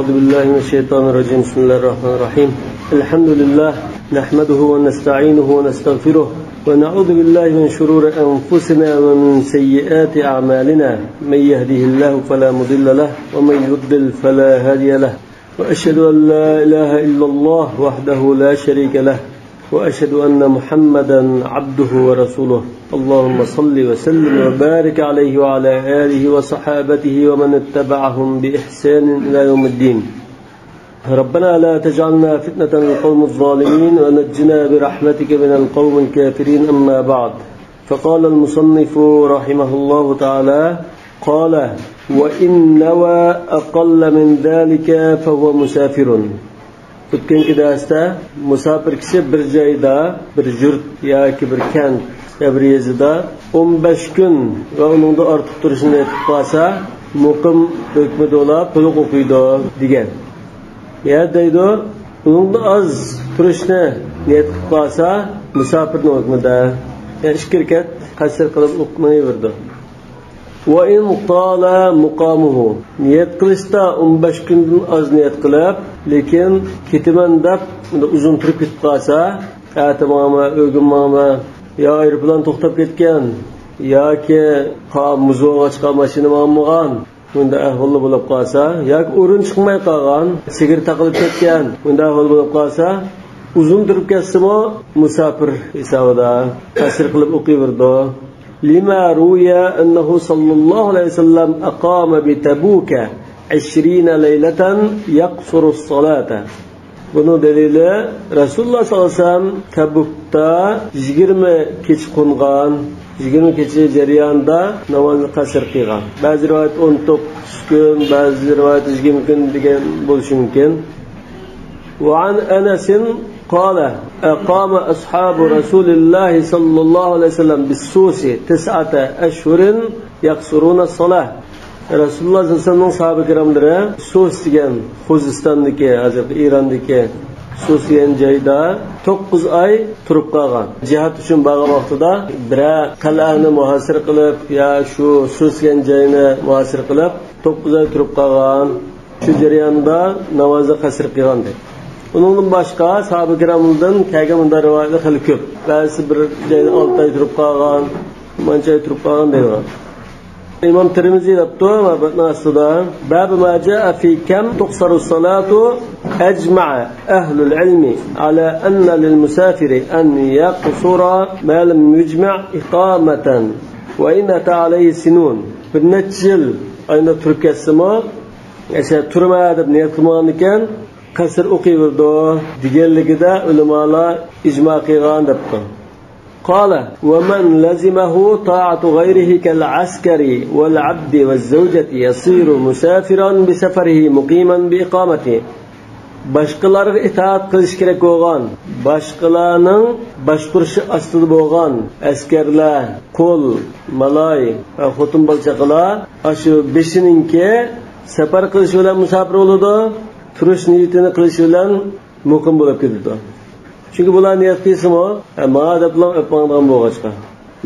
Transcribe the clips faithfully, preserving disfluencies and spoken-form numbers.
أعوذ بالله من الشيطان الرجيم. بسم الله الرحمن الرحيم. الحمد لله، نحمده ونستعينه ونستغفره، ونعوذ بالله من شرور أنفسنا ومن سيئات أعمالنا. من يهده الله فلا مضل له، ومن يضلل فلا هادي له. وأشهد أن لا إله إلا الله وحده لا شريك له، وأشهد أن محمدا عبده ورسوله. اللهم صل وسلم وبارك عليه وعلى آله وصحابته ومن اتبعهم بإحسان إلى يوم الدين. ربنا لا تجعلنا فتنة للقوم الظالمين ونجنا برحمتك من القوم الكافرين. أما بعد، فقال المصنف رحمه الله تعالى، قال: وإن نوى أقل من ذلك فهو مسافر. ئۆتكەنكى دەرستە مۇساپىر كىشى بىر جايدا، بىر يۇرت ياكى بىر كەنت يا بىر يېزىدا ئون بەش كۈن ۋە ئۇنىڭدىن ئارتۇق تۇرۇشنى نىيەت قىلىپ قالسا، مۇقىم ھۆكمىدە بولۇپ، تولۇق ئوقۇيدۇ دېگەن. يا دەيدۇ، ئۇنىڭدىن ئاز تۇرۇشنى نىيەت قىلىپ قالسا، مۇساپىرنىڭ ھۆكمىدە، يەنى ئىككى رەكەت قەسىر قىلىپ ئوقۇپ مېڭىۋېرىدۇ. وإن طال مقامه، نىيەت قىلىشتا ئون بەش كۈندىن ئاز نىيەت قىلىپ، لېكىن كېتىمەن دەپ ئۇزۇن تۇرۇپ كېتىپ قالسا، ئەتە ماڭىمەن، ئۆگۈن ماڭىمەن، يا ئايروپىلان توختاپ كەتكەن، ياكى قا-، مۇز بولغاچقا ماشىنا ماڭمىغان، بۇنداق ئەھۋاللار بولۇپ قالسا، ياكى ئورۇن چىقماي قالغان، سىگىر تاقىلىپ كەتكەن، بۇنداق ئەھۋال بولۇپ قالسا، ئۇزۇن تۇرۇپ كەتسىمۇ، مۇساپىر ھېسابىدا قەسىر قىلىپ ئوقۇيۋېرىدۇ. لما روي أنه صلى الله عليه وسلم أقام بتبوك عشرين ليلة يقصر الصلاة. بۇنىڭ دەلىلى، رەسۇلۇللاھ سەللەللاھۇ ئەلەيھى ۋەسەللەم تەبۇكتا يىگىرمە كېچە قونغان، يىگىرمە كېچە جەريانىدا نامازنى قەسىر قىلغان. بەزى رىۋايەت ئون توققۇز كۈن، بەزى رىۋايەت يىگىرمە كۈن دېگەن بولۇشى مۇمكىن. وعن أنس قال: أقام أصحاب رسول الله صلى الله عليه وسلم بالسوس تسعة أشهر يقصرون الصلاة. رەسۇلۇللاھ سەللەللاھۇ ئەلەيھى ۋەسەللەمنىڭ ساھابە كىراملىرى سۇس دېگەن، خوزىستاندىكى، ھازىرقى ئىراندىكى سۇس دېگەن جايدا توققۇز ئاي تۇرۇپ قالغان. جىھاد ئۈچۈن بارغان ۋاقتىدا بىرەر قەلئەنى مۇھاسىرە قىلىپ، يا شۇ سۇس دېگەن جاينى مۇھاسىرە قىلىپ، توققۇز ئاي تۇرۇپ قالغان. شۇ جەرياندا نامازنى قەسىر قىلغان دەيدۇ. ئۇنىڭدىن باشقا ساھابە كىرامدىن كەلگەن مۇنداق رىۋايەتلەر خېلى كۆپ. بەزىسى بىر جايدا ئالتە ئاي تۇرۇپ قالغان، مانچە ئاي تۇرۇپ قالغان دەيدىغان. ئىمام تىرمىزى دەپتۇ مەتنىڭ ئاستىدا: باب ما جاء في كم تقصر الصلاة. أجمع أهل العلم على أن للمسافر أن يقصر ما لم يجمع إقامة وإن أتى عليه سنون. بىر نەچچە يىل ئايدا تۇرۇپ كەتسىمۇ، ئەشە تۇرما دەپ نىيەت قىلمىغان ئىكەن، قەسىر ئوقۇيۋېرىدۇ دېگەنلىكىدە ئۆلىمالار ئىجما قىلغان دەپتۇ. قال: ومن لزمه طاعة غيره كالعسكر والعبد والزوجة يصير مسافرا بسفره مقيما بإقامته. باشقىلارغا ئىتائەت قىلىش كېرەك بولغان، باشقىلارنىڭ باشقۇرۇشى ئاستىدا بولغان ئەسكەرلەر، قۇل، مالاي ۋە خوتۇن بالا-چاقىلار ئاشۇ بېشىنىڭكى سەپەر قىلىشى بىلەن مۇساپىر بولىدۇ، تۇرۇش نىيىتىنى قىلىشى بىلەن مۇقىم بولۇپ كېتىدۇ. چۈنكى بۇلار نىيەت قىلسىمۇ، ھە، ماڭا دەپلا ئۆپ ماڭىدىغان بولغاچقا.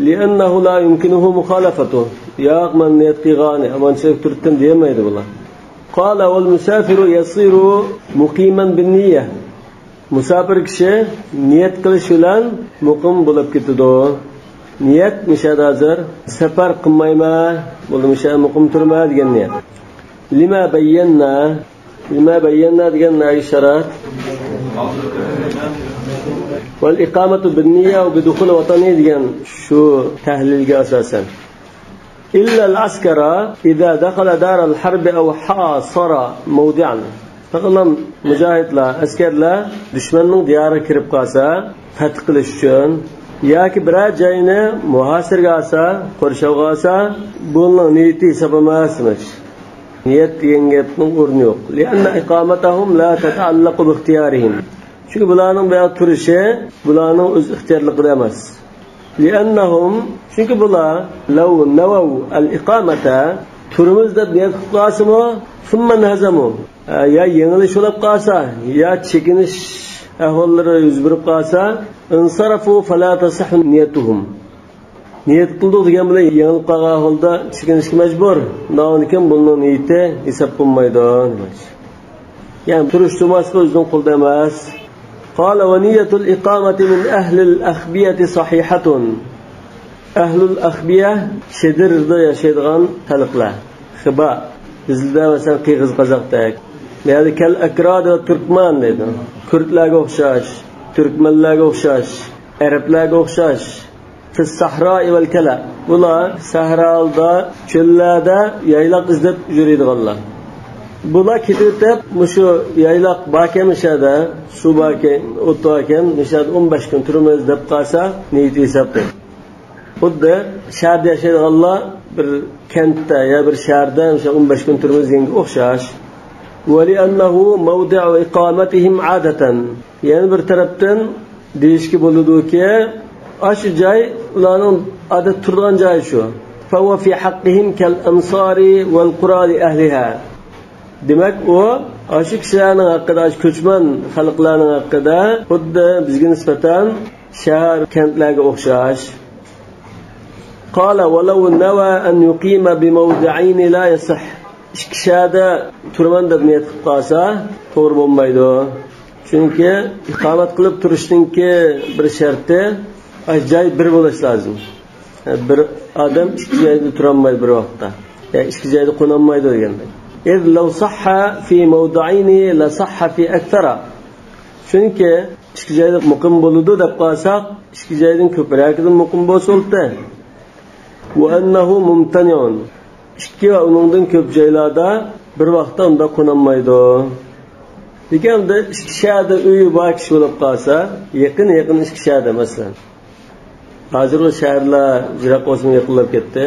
لأنه لا يمكنه مخالفته. ياق، مەن نىيەت قىلغانىدىم، ئامانچىلىك تۇرۇپتىمەن دېيەلمەيدۇ بۇلار. قال: والمسافر يصير مقيما بالنية. مۇساپىر كىشى نىيەت قىلىش بىلەن مۇقىم بولۇپ كېتىدۇ. نىيەت مۇشەدە ھازىر سەپەر قىلمايمەن، بولدى مۇشەدە مۇقىم تۇرىمەن دېگەن نىيەت. لما بينا، لما بينا دېگەن نەگە ئىشارەت؟ والإقامة بالنية وبدخول وطنه دېگەن شۇ تەھلىلگە ئاساسەن. إلا العسكر إذا دخل دار الحرب أو حاصر موضعا. پەقەتلا مۇجاھىدلار، ئەسكەرلەر دۈشمەننىڭ دىيارىغا كىرىپ قالسا، پەتھ قىلىش ئۈچۈن، ياكى بىرەر جاينى مۇھاسىرىگە ئالسا، قورشاۋغا ئالسا، بۇنىڭ نىيىتى ھېسابلانماس دېمەكچى. نىيەت دېگەن گەپنىڭ ئورنى يوق. لأن إقامتهم لا تتعلق باختيارهم. چۈنكى بۇلارنىڭ بۇ يەردە تۇرۇشى بۇلارنىڭ ئۆز ئىختىيارلىقىدا ئەمەس. لأنهم، چۈنكى بۇلار، لو نووا الإقامة، تۇرىمىز دەپ نىيەت قىلىپ قالسىمۇ، ثم انهزموا، يا يېڭىلىش بولۇپ قالسا، يا چېكىنىش ئەھۋاللىرى يۈز بېرىپ قالسا، انصرفوا فلا تصح نيتهم. نىيەت قىلدۇق دېگەن بىلەن يېڭىلىپ قالغان ئەھۋالدا چېكىنىشكە مەجبۇر. ئۇنداقكەن بۇنىڭ نىيىتى ھېساب بولمايدۇ دېمەكچى. يەنى تۇرۇش تۇرماسلىقى ئۆزىنىڭ قولىدا ئەمەس. قال: ونية الإقامة من أهل الأخبية صحيحة. ئەھلۇل ئەخبىيە، شېدىردا ياشايدىغان خەلقلەر. خىبا. بىزدە مەسىلەن قىرغىز قازاقتەك. يەنى كەل ئەكراد ۋە تۈركمان دەيدۇ. كۈردلەرگە ئوخشاش، تۈركمەنلەرگە ئوخشاش، ئەرەبلەرگە ئوخشاش. في الصحراء والكلأ. بۇلار سەھرادا، چۆللەردە يايلاق ئىزدەپ يۈرىدىغانلار. بۇلار كېتىۋېتىپ، مۇشۇ يايلاق باركەن، مۇشۇ يەردە سۇ باركەن، ئوت باركەن، مۇشۇ يەردە ئون بەش كۈن تۇرىمىز دەپ قالسا، نىيىتى ھېسابتا. خۇددى شەھەردە ياشايدىغانلار بىر كەنتتە يا بىر شەھەردە مۇشۇ ئون بەش كۈن تۇرىمىز دېگەنگە ئوخشاش. ولأنه موضع إقامتهم عادة. يەنە بىر تەرەپتىن دېيىشكە بولىدۇكى، ئاشۇ جاي ئۇلارنىڭ ئادەتتە تۇرىدىغان جايى شۇ. فهو في حقهم كالأمصار والقرى لأهلها. دېمەك، ئۇ ئاشۇ كىشىلەرنىڭ ھەققىدە، ئاشۇ كۆچمەن خەلقلەرنىڭ ھەققىدە خۇددى بىزگە نىسبەتەن شەھەر، كەنتلەرگە ئوخشاش. قال: ولو نوى أن يقيم بموضعين لا يصح. ئىككى شەھەردە تۇرىمەن دەپ نىيەت قىلىپ قالسا، توغرا بولمايدۇ. چۈنكى ئىقامەت قىلىپ تۇرۇشنىڭكى بىر شەرتى، ئاشۇ جاي بىر بولۇش لازىم. بىر ئادەم ئىككى جايدا تۇرالمايدۇ بىر ۋاقىتتا. يا ئىككى جايدا قونالمايدۇ دېگەندەك. إذ لو صح في موضعين لصح في أكثر. چۈنكى ئىككى جايدا مۇقىم بولىدۇ دەپ قالساق، ئىككى جايدىن كۆپرەكىدىن مۇقىم بولسا بولدى. وأنه ممتنع. ئىككى ۋە ئۇنىڭدىن كۆپ جايلاردا بىر ۋاقىتتا ئۇنداق قونالمايدۇ. لېكىن ئەمدى ئىككى شەھەردە ئۆيى بار كىشى بولۇپ قالسا، يېقىن، يېقىن ئىككى شەھەردە مەسىلەن. ھازىر ئۇ شەھەرلەر يىراق بولسىمۇ يېقىنلاپ كەتتى.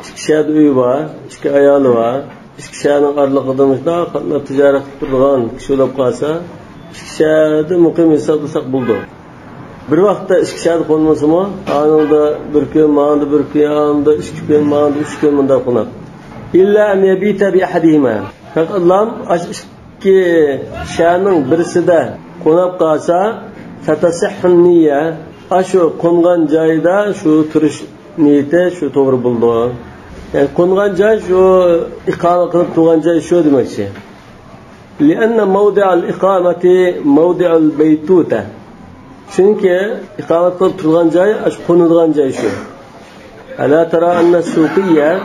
ئىككى شەھەردە ئۆيى بار، ئىككى ئايالى بار. ئىككى شەھەرنىڭ ئارىلىقىدا مۇشۇنداق قاتناپ تىجارەت قىلىپ تۇرىدىغان كىشى بولۇپ قالسا، ئىككى شەھەردە مۇقىم ھېسابلىساق بولىدۇ. بىر ۋاقىتتا ئىككى شەھەردە قونمىسىمۇ، ئانىڭدا بىر كۈن، ماڭدا بىر كۈن، ئانىڭدا ئىككى كۈن، ماڭدا ئۈچ كۈن مۇنداق قوناپ. إلا أن يبيت بأحدهما. پەقەتلام ئاشۇ ئىككى شەھەرنىڭ بىرسىدە قوناپ قالسا، فتصح النية. ئاشۇ قونغان جايىدا شۇ تۇرۇش نىيىتى شۇ توغرا بولىدۇ. يەنى قونغان جاي شۇ، ئىقامە قىلىپ تۇرغان جاي شۇ دېمەكچى. لأن موضع الإقامة موضع البيتوتة. چۈنكى ئىقامەت قىلىپ تۇرغان جاي، ئاشۇ قونىدىغان جاي شۇ. ألا ترى أن السوقي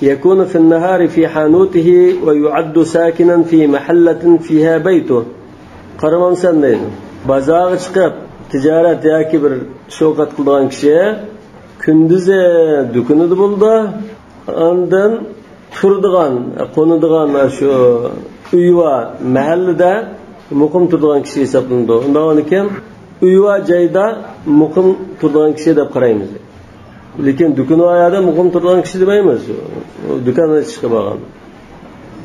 يكون في النهار في حانوته ويعد ساكنا في محلة فيها بيته. قارىمامسەن دەيدۇ. بازارغا چىقىپ، تىجارەت ياكى بىر ئىش-ئوقەت قىلىدىغان كىشى كۈندۈزى دۇكىنىدا بولىدۇ. ئاندىن تۇرىدىغان، قونىدىغان شۇ ئۆيى بار مەھەللىدە مۇقىم تۇرىدىغان كىشى ھېسابلىنىدۇ. ئۇنداق بولغاندىكىن ئۆيى بار جايدا مۇقىم تۇرىدىغان كىشى دەپ قارايمىز. لېكىن دۇكىنى بار يەردە مۇقىم تۇرىدىغان كىشى دېمەيمىز. دۇكان ئېچىشقا بارغان.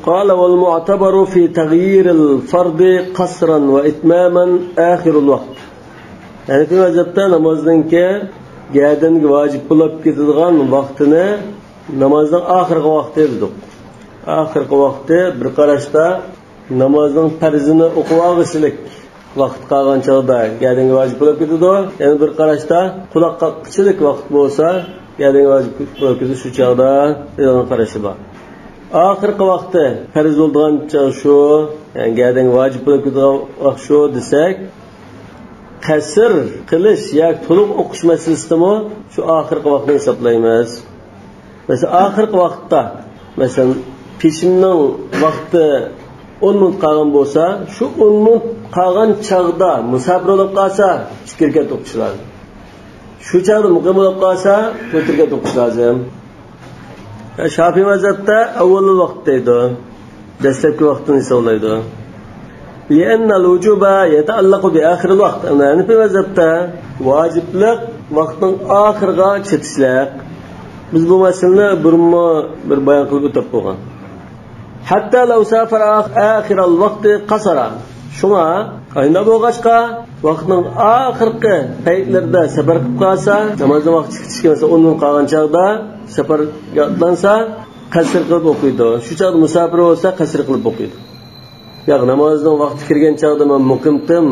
قال: والمعتبر في تغيير الفرض قصرا وإتماما آخر الوقت. ھەنەفىي مەزھەپتە نامازنىڭكى گەدەنگە ۋاجىپ بولۇپ كېتىدىغان ۋاقتىنى نامازنىڭ ئاخىرقى ۋاقتى دېدۇق. ئاخىرقى ۋاقتى بىر قاراشتا نامازنىڭ پەرزىنى ئوقۇۋالغۇچىلىك ۋاقىت قالغان چاغدا گەدەنگە ۋاجىپ بولۇپ كېتىدۇ. يەنە بىر قاراشتا قۇلاق قاققۇچىلىك ۋاقىت بولسا گەدەنگە ۋاجىپ بولۇپ كېتىدۇ شۇ چاغدا دېگەن قارىشى بار. ئاخىرقى ۋاقتى پەرز بولىدىغان چاغ شۇ، يەنى گەدەنگە ۋاجىپ بولۇپ كېتىدىغان ۋاقىت شۇ دېسەك، قەسىر قىلىش ياكى تولۇق ئوقۇش مەسىلىسىدىمۇ شۇ ئاخىرقى ۋاقىتنى ھېسابلايمىز. مەسىلەن، ئاخىرقى ۋاقىتتا، مەسىلەن، پېشىننىڭ ۋاقتى ئون مىنۇت قالغان بولسا، شۇ ئون مىنۇت قالغان چاغدا مۇساپىر بولۇپ قالسا، ئىككى رەكەت ئوقۇش لازىم. شۇ چاغدا مۇقىم بولۇپ قالسا، تۆت رەكەت ئوقۇش لازىم. شافىي مەزھەپتە ئەۋۋەلۇل ۋاقىت دەيدۇ. دەسلەپكى ۋاقىتنى ھېسابلايدۇ. لأن الوجوب يتعلق بآخر الوقت. ئەمما ھەنەفىي مەزھەپتە ۋاجىپلىق ۋاقىتنىڭ ئاخىرىغا چېتىشلىق. بىز بۇ مەسىلىنى بۇرۇنمۇ بىر بايان قىلىپ ئۆتۈپ بولغان. حتى لو سافر آخر الوقت قصر. شۇڭا، ئاينا بولغاچقا، ۋاقىتنىڭ ئاخىرقى پەيتلىرىدە سەپەر قىلىپ قالسا، نامازنىڭ ۋاقتى چىقىپ كەتكەن بولسا، ئون مىنۇت قالغان چاغدا سەپەرگە ئاتلانسا، قەسىر قىلىپ ئوقۇيدۇ. شۇ چاغدا مۇساپىر بولسا، قەسىر قىلىپ ئوقۇيدۇ. ياق، نامازنىڭ ۋاقتى كىرگەن چاغدا مەن مۇقىمتىم،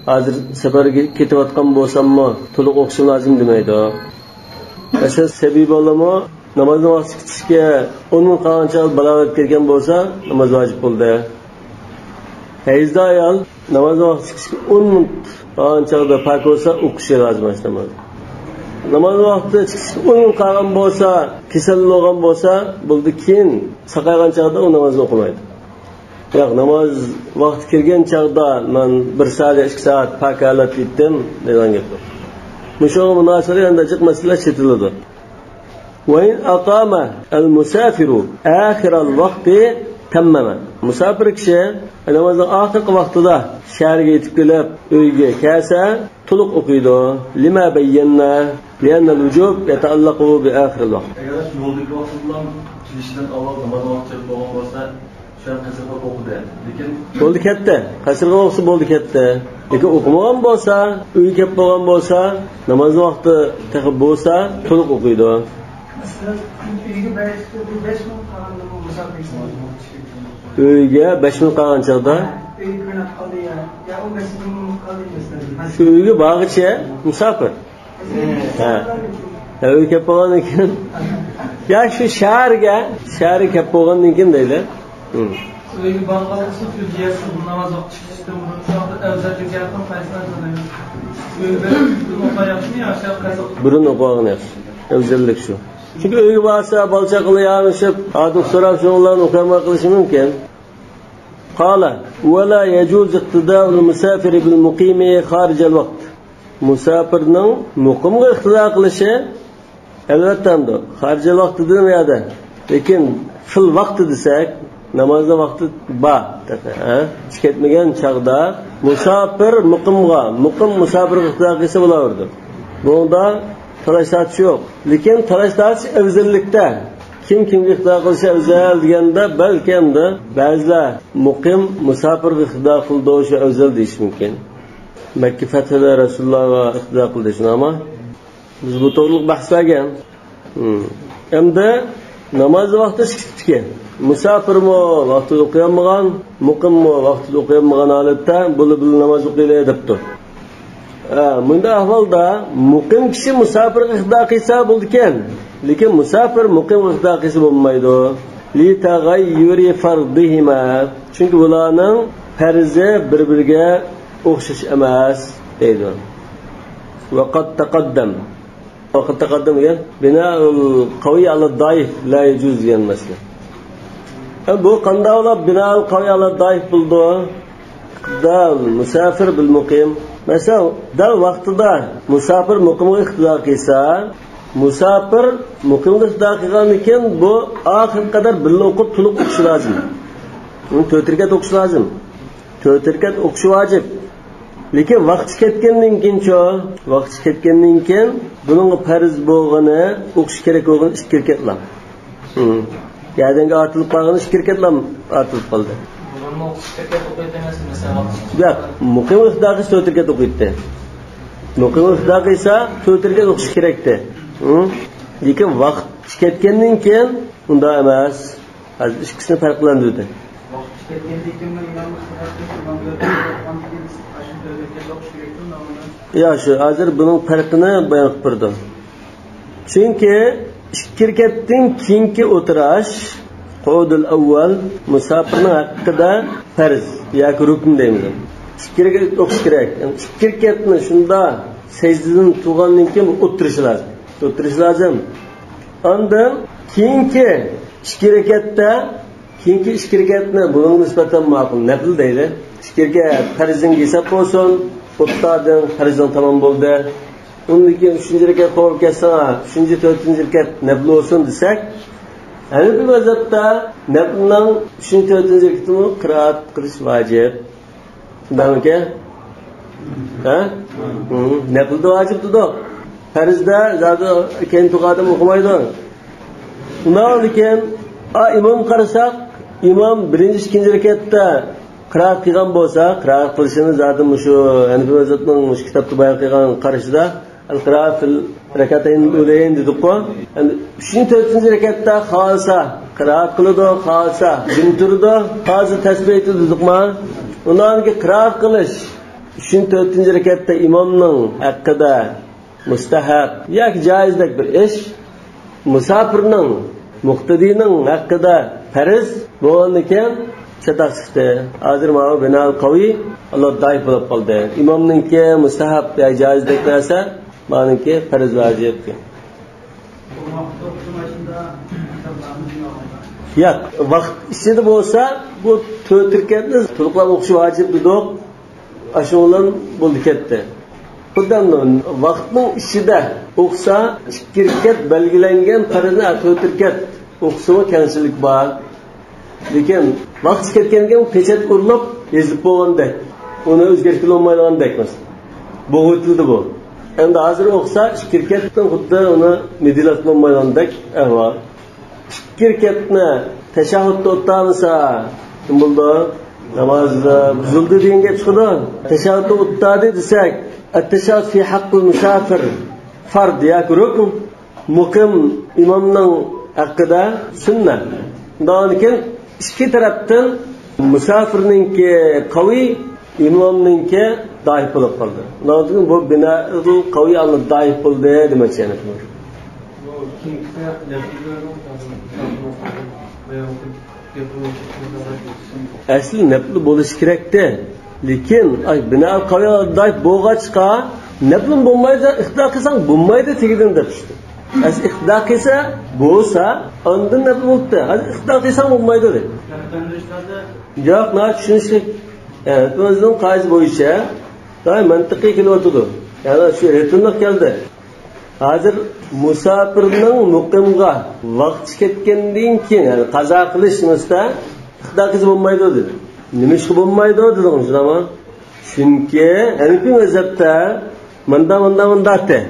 ھازىر سەپەرگە كېتىۋاتقان بولساممۇ، تولۇق ئوقۇشۇم لازىم دېمەيدۇ. مەسىلەن، سەبىي بالىمۇ نامازنىڭ ۋاقتى چىقىشىغا ئون مىنۇت قالغان چاغدا بالاغەت كەلگەن بولسا، ناماز ۋاجىپ بولدى. ھەيزدار ئايال ناماز ۋاقتى چىقىشقا ئون مىنۇت قالغان چاغدا پاك بولسا، ئوقۇشى لازىم ئاشۇ نامازنى. ناماز ۋاقتى چىقىشقا ئون مىنۇت قالغان بولسا، كېسەل بولغان بولسا، بولدى، كېيىن ساقايغان چاغدا ئۇ نامازنى ئوقۇمايدۇ. ياق، ناماز ۋاقتى كىرگەن چاغدا مەن بىر سائەت، ئىككى سائەت پاك ھالەتتە يەتتىم دەيدىغان گەپ يوق. مۇشۇغا مۇناسىۋەتلىك ئەندى جىق مەسىلىلەر چېتىلىدۇ. وإن أقام المسافر آخر الوقت تمم. مۇساپىر كىشى نامازنىڭ ئاخىرقى ۋاقتىدا شەھەرگە يېتىپ كېلىپ، ئۆيگە كەلسە، تولۇق ئوقۇيدۇ. لما بينا لأن الوجوب يتعلق بآخر الوقت. ئەگەر يولدىكى ۋاقتى بىلەن كېلىشتىن ئاۋۋال ناماز ۋاقتى چىقىپ بولغان بولسا، شۇ قەسىرغا ئوقۇدى. لېكىن بولدى كەتتى. قەسىرغا ئوقۇسا بولدى كەتتى. لېكىن ئوقۇمىغان بولسا، ئۆيگە كەپ بولغان بولسا، ناماز ۋاقتى تېخى بولسا، تولۇق ئوقۇيدۇ. مەسىلەن، ئۆيگە بەش، بەش مىنۇت قالغاندا بۇ مۇساپىر. ئۆيگە بەش مىنۇت قالغان چاغدا. ئۆيگە كۆرۈنۈپ قالدى يا، يا ئون بەش مىنۇت قالدى مەسىلەن. شۇ ئۆيگە بارغىچە مۇساپىر. ھە. ھە، ئۆيگە كەپ بولغاندىن كېيىن. يا شۇ شەھەرگە، شەھەرگە كەپ بولغاندىن كېيىن دەيلى. ھىم. ئۆيگە بارغانلىقى ئۈچۈن يەتسە بۇ ناماز ۋاقتى چىقىشتىن بۇرۇن شۇ ۋاقىتتا ئەۋزەللىك يەتسە قايسىلار تونۇيمىز؟ ئۆيگە بېرىپ بۇرۇن ئوقۇغان ياخشىمۇ يا شۇ قەزا؟ بۇرۇن ئوقۇغان ياخشى. ئەۋزەللىك شۇ. چۈنكى ئۆيگە بارسا، بالا-چاقىلار يامىشىپ، ئادەم سوراپ، شۇنىڭ بىلەن ئوقۇيالماي قېلىشى مۇمكىن. قال، ولا يجوز اقتداء المسافر بالمقيم خارج الوقت. مۇساپىرنىڭ مۇقىمغا ئىقتىدا قىلىشى، ئەلۋەتتە، ئەمدى خارىجىي ۋاقتىدىن زىيادە، لېكىن فىل ۋاقتى دېسەك، نامازنىڭ ۋاقتى بار تېخى، ھە؟ چىقىپ كەتمىگەن چاغدا مۇساپىر مۇقىمغا، مۇقىم مۇساپىرغا ئىقتىدا قىلسا بولاۋېرىدۇ. بۇنىڭدا تالاش-تارتىش يوق. لېكىن تالاش-تارتىش ئەۋزەللىكتە. كىم كىمگە ئىقتىدا قىلىشى ئەۋزەل دېگەندە، بەلكى ئەمدى بەزىلەر مۇقىم مۇساپىرغا ئىقتىدا قىلىدۇ، شۇ ئەۋزەل دېيىشى مۇمكىن. مەككە فەتھىدە رەسۇلۇللاغا ئىقتىدا قىلدى، شۇنداقمۇ؟ بىز بۇ توغرىلىق بەھس بەرگەن. ھىم. ئەمدى ناماز ۋاقتى چىقىپتىكەن. مۇساپىرمۇ ۋاقتىدا ئوقۇيالمىغان، مۇقىممۇ ۋاقتىدا ئوقۇيالمىغان ھالەتتە بولۇپ بىللە ناماز ئوقۇيلى دەپتۇ. ھە، مۇنداق ئەھۋالدا مۇقىم كىشى مۇساپىرغا ئىقتىدا قىلسا بولىدىكەن. لېكىن مۇساپىر مۇقىمغا ئىقتىدا قىلسا بولمايدۇ. لتغير فرضهما. چۈنكى بۇلارنىڭ پەرزى بىر-بىرىگە ئوخشاش ئەمەس دەيدۇ. وقد تقدم. وقد تقدم دېگەن بناء القوي على الضعيف لا يجوز دېگەن مەسىلە. ئە، بۇ قانداق بولۇپ بناء القوي على الضعيف بولىدۇ؟ دەل مۇساپىر بىل مۇقىم. مەسىلەن، دەل ۋاقتىدا مۇساپىر مۇقىمغا ئىقتىدا قىلسا، مۇساپىر مۇقىمغا ئىقتىدا قىلغاندىن كېيىن بۇ ئاخىرغا قەدەر بىللە ئوقۇپ، تولۇق ئوقۇشى لازىم. بۇنى تۆت رەكەت ئوقۇشى لازىم. تۆت رەكەت ئوقۇشى ۋاجىپ. لېكىن ۋاقتى كەتكەندىن كېيىنچۇ؟ ۋاقتى كەتكەندىن كېيىن بۇنىڭغا پەرز بولغىنى، ئوقۇش كېرەك بولغىنى ئىككى رەكەتلا. ھىم. يەردىنگە ئارتىلىپ قالغىنى ئىككى رەكەتلا ئارتىلىپ قالدى. بۇرۇنمۇ ئوقۇش كېرەك ئوقۇيدۇ ئەمەس، مەسىلەن، ۋاقتى. ياق، مۇقىم ئىقتىدا قىلسا تۆت رەكەت ئوقۇيتتى. مۇقىم ئىقتىدا قىلسا تۆت رەكەت ئوقۇش كېرەكتى. ھىم. لېكىن ۋاقتى كەتكەندىن كېيىن ئۇنداق ئەمەس. ھازىر ئىككىسىنى پەرقلەندۈردى. ۋاقىت كەتكەندىن كېيىنمۇ ئىمام ئىمام ئاشۇ تۆت رەكەت ئوقۇش كېرەكتۇ، نامىنى. يا، شۇ، ھازىر بۇنىڭ پەرقىنى بايان قىلىپ بېرىدۇ. چۈنكى ئىككى رەكەتتىن كېيىنكى ئولتۇراش، قۇئۇدۇل ئەۋۋەل، مۇساپىرنىڭ ھەققىدە پەرز ياكى رۇكن دەيمىز. ئىككى رەكەت ئوقۇش كېرەك. يەنى ئىككى رەكەتنى شۇنداق سەجدىدىن تۇرغاندىن كېيىن ئولتۇرۇشى لازىم. ئولتۇرۇشى لازىم. ئاندىن كېيىنكى ئىككى رەكەتتە، كېيىنكى ئىككى رەكەتنى بۇنىڭغا نىسبەتەن ماقۇل نەپىل دەيلى. ئىككى رەكەت پەرزىڭگە ھېساب بولسۇن، ئوتتۇرادىن پەرزىڭ تامام بولدى. ئۇندىن كېيىن ئۈچىنچى رەكەت قوبۇل كەلسە، ئۈچىنچى، تۆتىنچى رەكەت نەپىل بولسۇن دېسەك، ھەنىپىي مەزھەپتە نەپىلنىڭ ئۈچىنچى، تۆتىنچى رەكىتىمۇ قىرائەت قىلىش ۋاجىپ. شۇنداقمىكەن؟ ھە؟ ھىم، نەپىلدە ۋاجىپ دېدۇق. پەرزدە زادى كەينى تۇرغان ئادەم ئوقۇمايدۇ. ئۇنداق بولىدىكەن، ئا، ئىمامغا قارىساق، ئىمام بىرىنچى، ئىككىنچى رەكەتتە قىرائەت قىلغان بولسا، قىرائەت قىلىشىنى زادى مۇشۇ ھەنىپىي مەزھەپنىڭ مۇشۇ كىتابتا بايان قىلغان قارىشىدا، ئەل قىرائە فىل رەكەتەينىل ئۇلەيەينى دېدۇققۇ. ئەمدى ئۈچىنچى، تۆتىنچى رەكەتتە خالىسا قىرائەت قىلىدۇ، خالىسا جىم تۇرىدۇ، خالىسا تەسبىھ ئېيتىدۇ دېدۇقما؟ ئۇنداقتىكى قىرائەت قىلىش ئۈچىنچى، تۆتىنچى رەكەتتە ئىمامنىڭ ھەققىدە مۇستەھەب ياكى جائىزدەك بىر ئىش. مۇساپىرنىڭ، مۇقتىدىنىڭ ھەققىدە پەرز بولغاندىكىن، چاتاق چىقتى. ھازىر ماۋۇ بىنائەل قەۋىي ئاللا دائىپ بولۇپ قالدى. ئىمامنىڭكى مۇستەھەب يا جائىز دەپ بەرسە، مانىڭكى پەرز ۋاجىپ. ياق، ۋاقىت ئىچىدە بولسا، بۇ تۆت رەكەتنى تولۇقلاپ ئوقۇش ۋاجىپ دېدۇق. ئاشۇنىڭ بىلەن بولدى كەتتى. خۇددى ۋاقىتنىڭ ئىچىدە ئوقۇسا، ئىككى رەكەت بەلگىلەنگەن پەرزنى تۆت رەكەت ئوقۇسىمۇ كەڭچىلىك بار. لېكىن ۋاقتى كەتكەندىن كېيىن پېچەت ئۇرۇلۇپ يېزىلىپ بولغاندەك، ئۇنى ئۆزگەرتكىلى بولمايدىغاندەك مەسىلەن. بوغۇۋېتىلدى بۇ. ئەمدى ھازىر ئوقۇسا، ئىككى رەكەتتىن خۇددى ئۇنى مىدىرلاپ بولمايدىغاندەك ئەھۋال. ئىككى رەكەتنى تەشەھھۇدتا ئۇنتۇمىسا، نېمە بولدى؟ ناماز بۇزۇلدى دېگەن گەپ چىقىدۇ. تەشەھھۇدتا ئۇنتۇدى دېسەك، ئەتتەشەھھۇد فى ھەققىل مۇسافىر فەرد ياكى رۇكن، مۇقىم ئىمامنىڭ ھەققىدە سۈننەت. ئۇنداقتىن كېيىن ئىككى تەرەپتىن مۇساپىرنىڭكى قەۋىي، ئىمامنىڭكى دائىپ بولۇپ قالدى. ئۇنداقتىن كېيىن بۇ بىنائەل قەۋىي ئاللا دائىپ بولدى دېمەكچى يەنە. بۇ كېيىنكىسى نەپلىلەرنىڭ ئەسلى نەپلى بولۇشى كېرەكتى. لېكىن، ئاي، بىنائەل قەۋىي دائىپ بولغاچقا، نەپلىمۇ بولمايدۇ، ئىقتىدا قىلساڭ بولمايدۇ تېگىدىن دەپ چىقتى. ئەسلى ئىقتىدا قىلسا، بولسا، ئاندىن نەپلى بولۇپتۇ. ھازىر ئىقتىدا قىلساڭ بولمايدۇ دەيدۇ. ياق، ناھايىتى چۈشىنىشلىك. يەنى، ئۆزىنىڭ قائىدىسى بويىچە، دائىم مەنتىقىي كېلىۋاتىدۇ. يەنى، شۇ رىتىملىق كەلدى. ھازىر مۇساپىرنىڭ مۇقىمغا ۋاقتى كەتكەندىن كېيىن، يەنى قازا قىلىش مەسىلىسىدە ئىقتىدا قىلسا بولمايدۇ دېدى. نېمىشقا بولمايدۇ دېدىڭىز، شۇنداقمۇ؟ چۈنكى ھەنىپىي مەزھەپتە مۇندا، مۇندا، مۇندا دەيدۇ.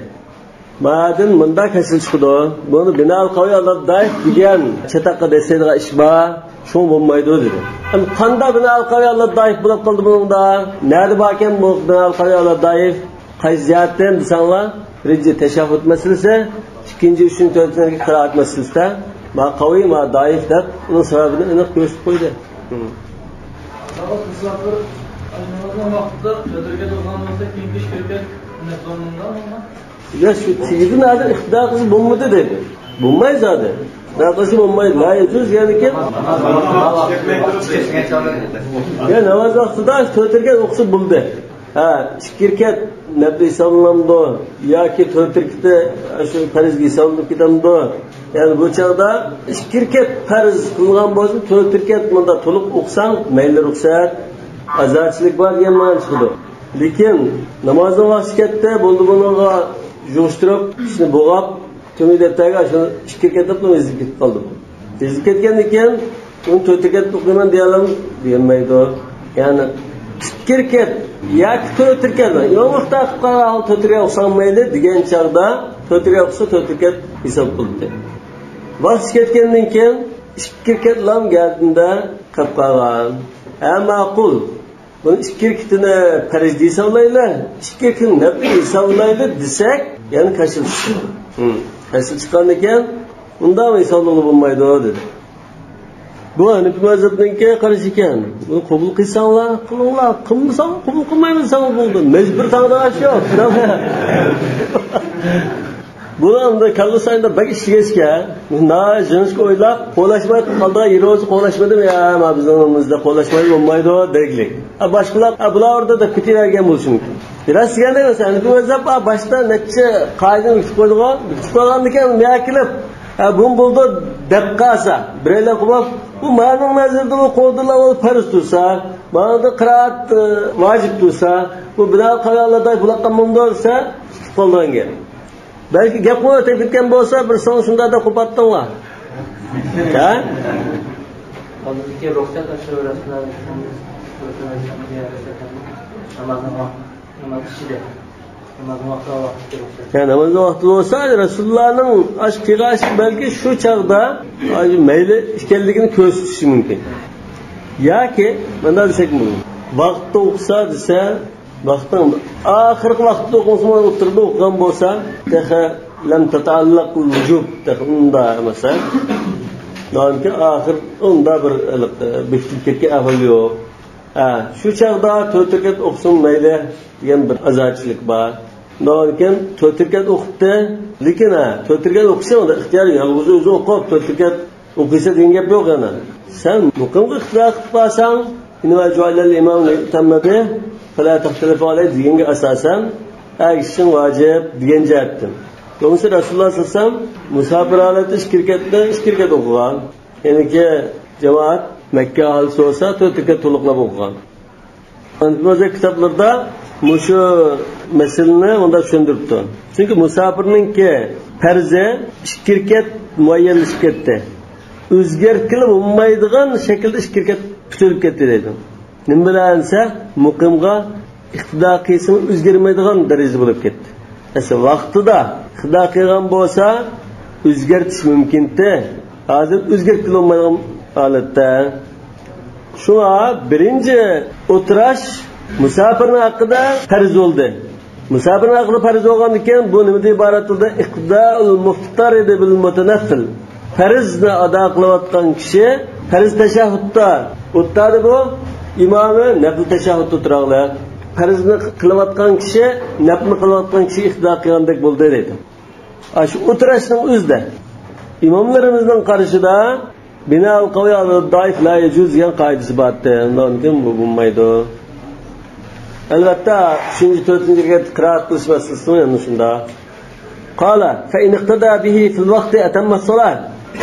مادىن مۇندا كەسىل چىقىدۇ. بۇنى بىنائەل قەۋىي ئاللا دائىپ دېگەن چاتاققا دەسسەيدىغان ئىش بار. شۇڭا بولمايدۇ دېدى. ئەمدى قانداق بىنائەل قەۋىي ئاللا دائىپ بولۇپ قالدى بۇنىڭدا؟ نەدە باركەن بۇ بىنائەل قەۋىي ئاللا دائىپ؟ قايسى جەھەتتىن دېسەڭلار، بىرىنچى تەشەھھۇد مەسىلىسى، ئىككىنچى، ئۈچىنچى، تۆتىنچى قىرائەت مەسىلىسىدە، ما قەۋىي، ما دائىپ دەپ، ئۇنىڭ سەۋەبىنى ئېنىق كۆرسىتىپ قويدى. مۇساپىر نامازنىڭ ۋاقتىدا تۆترەكەت ئوقۇغان بولسا، كېيىنكى ئىككى رەكەت نەپلى نامازدا بولمايدۇ. يا شۇ تېگىدىن ھازىر ئىقتىدا قىلسا بولمىدى دەيدۇ. بولمايدۇ زادى. ئىقتىدا قىلسا بولمايدۇ. لا يەجۇز يەنىكى. يا ناماز ۋاقتىدا تۆترەكەت ئوقۇسا بولدى. ھە، ئىككى رەكەت نەپلى ھېسابلىنامدۇ ياكى تۆت رەكىتى شۇ پەرزگە ھېسابلىنىپ كېتەمدۇ؟ يەنى بۇ چاغدا ئىككى رەكەت پەرز قىلغان بولسا، تۆت رەكەت مۇندا تولۇق ئوقۇساڭ مەيلى، رۇخسەت، ئازادىچىلىك بار دېگەن مانا چىقىدۇ. لېكىن نامازنىڭ ۋاقتى كەتتى، بولدى بۇنىڭغا يىغىشتۇرۇپ، ئىشنى بوغاپ، تۆمۈر دەپتەرگە شۇ ئىككى رەكەت دەپلا يېزىپ كېتىپ قالدى. يېزىپ كەتكەندىن كېيىن، ئۇنى تۆت رەكەت ئوقۇيمەن دېيەلەم-، دېيەلمەيدۇ. يەنى ئىككى رەكەت ياكى تۆت رەكەت، يوق ۋاقىتتا قىلىپ قالغان تۆت رەكەت ئوقۇساڭ مەيلى دېگەن چاغدا، تۆت رەكەت ئوقۇسا تۆت رەكەت ھېساب قىلدى. ۋاقتى كەتكەندىن كېيىن ئىككى رەكەتلام گەردىنىدە قېلىپ قالغان. ھە، ماقۇل. بۇنى ئىككى رەكىتىنى پەرز دېيىسەۋلايلى، ئىككى رەكىتىنى نەپلى دېيىسەۋلايلى دېسەك، يەنە كەسىل چىقىدۇ. ھىم، كەسىل چىققاندىكىن، ئۇنداق ھېسابلىغىلى بولمايدۇ، دېدى. بۇ ھەنىپىي مەزھەپنىڭكى قارىشى ئىكەن. بۇنى قوبۇل قىلساڭلار، قىلىڭلار، قىلمىساڭلار، قوبۇل قىلمايمىز دېسەڭلار بولدى. مەجبۇر تاڭدىن ئاش يوق. بۇلار ئەمدى كاللىسى ئايدا بەك ئىشلىگەچكە، ناھايىتى جىڭىشقا ئويلاپ، قولاشماي قالدى، يېرى بولسا قولاشمىدىم، يا، ما بىزنىڭ ئۆزىمىزدە قولاشمايدۇ، بولمايدۇ، دېگىلىك. ئا، باشقىلار، ئا، بۇلار ئوردا دەپ كېتىۋەرگەن بولۇشى مۇمكىن. راست دېگەندە، مەسىلەن، بۇ مەزھەپ، ئا، باشتا نەچچە قائىدىنى بېكىتىپ قويدىغۇ، بېكىتىپ قويغاندىكىن، مۇيا كېلىپ، ئا، بۇ بولدى دەپ قالسا، بىرەيلەن قوپۇپ، بۇ مانىڭ نەزىرىدە بۇ قوبۇللاۋال پەرز تۇرسا، مانىڭدا قىرائەت، ئا، ۋاجىپ تۇرسا، بۇ بىنائەل قەۋىي ئاللا دائىپ بولۇپ قالمامدۇ دېسە، قالدۇرغان گەپ. بەلكى گەپمۇ ئۆتۈپ كەتكەن بولسا، بىر سوڭ شۇنداق دەپ قوپاتتىڭلار. ھە؟ ھازىركى رۇخسەت ئاشۇ رەسۇلۇللا نامازنىڭ ۋاقتى، ناماز ئىچىدە. نامازنىڭ ۋاقتىدا، ۋاقتىدىكى رۇخسەت. يا، نامازنىڭ ۋاقتىدا بولسا، رەسۇلۇللانىڭ ئاشۇ قىلغان ئىشى بەلكى شۇ چاغدا، ئاشۇ مەيلى ئىكەنلىكىنى كۆرسىتىشى مۇمكىن. ياكى مۇنداق دېسەكمۇ، ۋاقىتتا ئوقۇسا دېسە، ۋاقىتنىڭ ئاخىرقى ۋاقتىدا ئوقۇسىمۇ، ئوتتۇرىدا ئوقۇغان بولسا، تېخى لەم تەتەئەللەق ۋۇجۇب، تېخى ئۇندا ئەمەس، ھە؟ دېمەك، ئاخىر ئۇندا بىر، ئە، بېكىتىپ كەتكەن ئەھۋال يوق. ھە، شۇ چاغدا تۆت رەكەت ئوقۇسىمۇ مەيلى دېگەن بىر ئازادىچىلىك بار. ئۇنداقكەن تۆت رەكەت ئوقۇپتۇ. لېكىن، ھە، تۆت رەكەت ئوقۇشى ئۇندا ئىختىيار، يالغۇز ئۆزى ئوقۇپ، تۆت رەكەت ئوقۇيسەن دېگەن گەپ يوق يەنە. سەن مۇقىمغا ئىقتىدا قىلىپ قالساڭ، «إنما جعل الإمام ليؤتم به فلا تختلفوا عليه» دېگەنگە ئاساسەن، ئەگىشىشىڭ ۋاجىپ دېگەن جەھەتتىن. بولمىسا رەسۇلۇللاھ سەللەللاھۇ ئەلەيھى ۋەسەللەم مۇساپىر ھالەتتە ئىككى رەكەتنى ئىككى رەكەت ئوقۇغان. يەنىكى جامائەت مەككە ئاھلىسى بولسا تۆت رەكەت تولۇقلاپ ئوقۇغان. ئەنە بۇ كىتابلىرىدا مۇشۇ مەسىلىنى مۇنداق چۈشەندۈرۈپتۇ. چۈنكى مۇساپىرنىڭكى پەرزى ئىككى رەكەت مۇئەييەنلىشىپ كەتتى. ئۆزگەرتكىلى بولمايدىغان شەكىلدە ئىككى رەكەت پۈتۈلۈپ كەتتى دەيدۇ. نېمە بىلەن دېسە، مۇقىمغا ئىقتىدا قىلسىمۇ ئۆزگەرمەيدىغان دەرىجىدە بولۇپ كەتتى. ئەسلى ۋاقتىدا ئىقتىدا قىلغان بولسا ئۆزگەرتىش مۇمكىنتى. ھازىر ئۆزگەرتكىلى بولمايدىغان ھالەتتە. شۇڭا بىرىنچى ئولتۇراش مۇساپىرنىڭ ھەققىدە پەرز بولدى. مۇساپىرنىڭ ھەققىدە پەرز بولغاندىكىن، بۇ نېمىدىن ئىبارەت بولدى؟ «إقتداء المفترض بالمتنفل». پەرزنى ئادا قىلىۋاتقان كىشى پەرز تەشەھھۇدتا ئولتۇردى، بۇ ئىمامى نەپل تەشەھھۇدتا تۇراغلىق. پەرزنى قىلىۋاتقان كىشى نەپلنى قىلىۋاتقان كىشىگە ئىقتىدا قىلغاندەك بولدى دەيدۇ. ئاشۇ ئولتۇرۇشنىڭ ئۆزىدە ئىماملىرىمىزنىڭ قارىشىدا «بناء القوي على الضعيف لا يجوز» دېگەن قائىدىسى بار ئىدى. ئۇندىن كېيىن بۇ بولمايدۇ. ئەلۋەتتە، ئۈچىنچى، تۆتىنچى رەكەت قىرائەت قىلىش مەسىلىسىمۇ يەنە شۇنداق. قال: «فإن اقتدى به في الوقت أتم الصلاة».